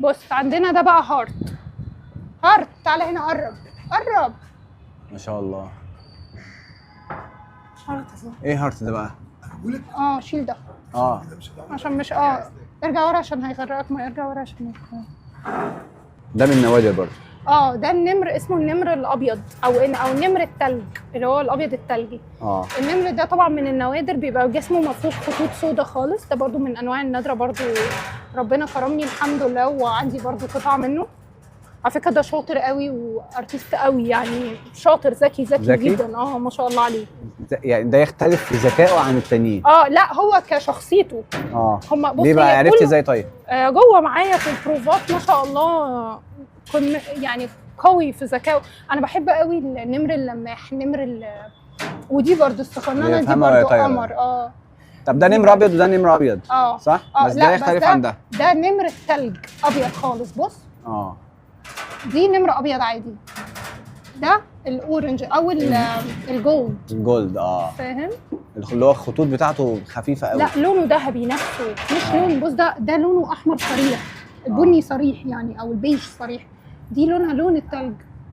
بص عندنا ده بقى heart. heart، تعالى هنا، قرب قرب. ما شاء الله. heart. ايه heart ده بقى؟ اه، شيل ده. عشان مش ارجع ورا عشان هيغرقك، ما ارجع ورا عشان ده من النوادر برضه. اه، ده النمر، اسمه النمر الابيض او نمر التلج، اللي هو الابيض التلجي. النمر ده طبعا من النوادر، بيبقى جسمه ما فيهوش خطوط سودا خالص. ده برضو من انواع النادرة برضو، ربنا كرمني الحمد لله وعندي برضو قطعه منه. على فكرة ده شاطر قوي و artist قوي، يعني شاطر ذكي ذكي، ذكي؟ جدا، ما شاء الله عليه. يعني ده يختلف في ذكائه عن التانيين؟ اه، لا، هو كشخصيته. هما بص ليه بقى؟ هي عرفتي ازاي طيب؟ جوه معايا في البروفات، ما شاء الله، كن يعني قوي في ذكائه. انا بحب قوي النمر اللماح، نمر ودي برضو الصغننه دي يفهمها وهي برضو طايرة. قمر اه. طب ده نمر ابيض وده نمر ابيض. صح؟ اه. بس لا، ده يختلف عن ده. ده نمر التلج، ابيض خالص، بص. دي نمر ابيض عادي، ده ال orange او ال gold. ال gold فاهم؟ اللي هو الخطوط بتاعته خفيفة قوي. لا، لونه ذهبي نفسه، مش لون. بص، ده لونه احمر صريح، البني صريح يعني، او البيج صريح. دي لونها لون التلج.